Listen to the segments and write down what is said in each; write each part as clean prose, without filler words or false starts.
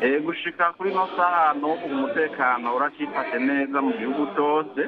Gushika kuri no saha n'ubu umutekano uracifashe neza mu gihugu cose,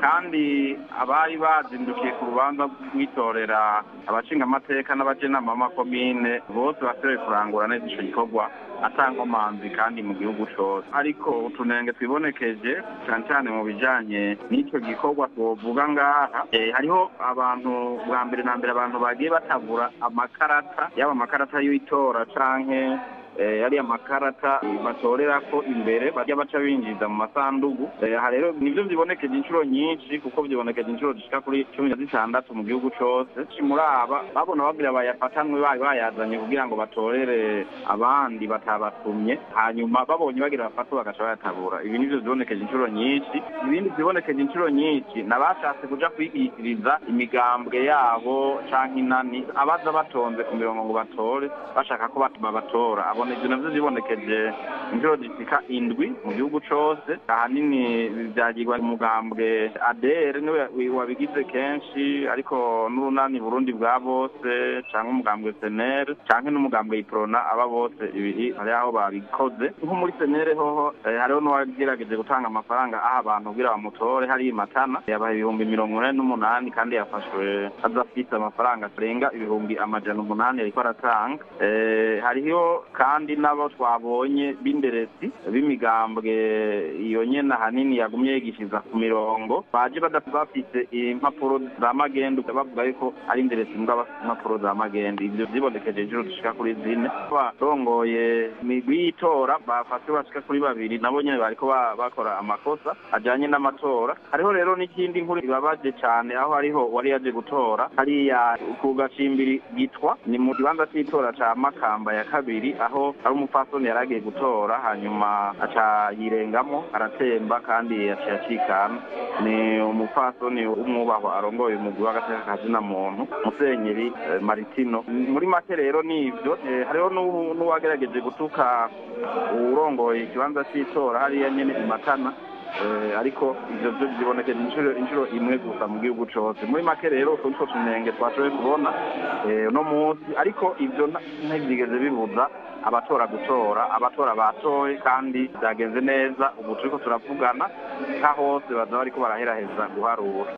kandi abari bazindukiye ku rubanza rw'itorera abashingamateka n'abajenama b'amakomine bose bashoboye kurangura neza ico gikorwa ata nkomanzi kandi mu gihugu cose. Ariko utunenge twibonekeje cane cane mu bijanye n'ico gikorwa twovuga ngaha, hariho abantu bwa mbere na mbere abantu bagiye batabura amakarata, yaba amakarata y'itora canke yari amakarata batorerako imbere bajya baca binjiza mu masandugu. Aha rero nivyo vyibonekeje inshuro nyinshi, kuko vyibonekeje inshuro zishika kuri 16 mu gihugu cose. Muri aba babona bagira bayafatanwe bari bayazanye kugira ngo batorere abandi batabatumye, hanyuma babonye bagira bafatwe bagaca bayatabura. Ibi nivyo vyibonekeje inshuro nyinshi. Ibindi vyibonekeje inshuro nyinshi nabashatse kuja kwigishiriza imigambwe yabo canke inani, abaza batonze ku mirongo ngo batore bashaka ko babatora. Abo ivyo navyo vyibonekeje inshuro zishika 7 mu gihugu cose. Ahanini vyagirwa umugambwe ADR niwe wabigize kenshi, ariko n'urunani Burundi bwa bose canke umugambwe SNL canke n'umugambwe Iprona, aba bose ibi hari aho babikoze. Nko muri SNL hoho hariho n'uwagerageje gutanga amafaranga aha abantu kugira bamutore hari Matana, yabaha 88,000 kandi yafashwe adafise amafaranga arenga 800,000 yariko aratanga. Hariho kandi nabo twabonye b'inderesi b'imigambwe iyo nyene ahanini yagumye yigishiza ku mirongo, baje bafise impapuro za magendu bavuga yuko ari inderesi mbwa bafise impapuro za magendu. Ivyo vyibonekeje inshuro zishika kuri 4. Barongoye imigwi y'itora bafashwe bashika kuri 2, nabo nyene bariko bakora amakosa ajanye n'amatora. Hariho rero n'ikindi nkuru ibabaje cane, aho hariho wari yaje gutora hariya ku gacimbiri gitwa ni mu kibanza c'itora ca Makamba ya kabiri, aho hari umupfasoni yaragiye gutora hanyuma aca yirengamo aratemba kandi yaciye acikana. Ni umupfasoni w'umwubahwa arongoye umugwi w'agateka kazina muntu Musenyeri Maritino. Muri make rero nivyo. Hariho n'uwagerageje gutuka uwurongoye ikibanza c'itora hariya nyene i Matana, ariko ivyo vyo vyibonekeje inshuro imwe gusa mu gihugu cose. Muri make rero utwo nitwo tunenge twashoboye kubona uno munsi, ariko ivyo ntivyigeze bibuza abatora gutora, abatora batoye kandi vyagenze neza. Ubu turiko turavugana nka hose baza bariko baraheraheza guharura.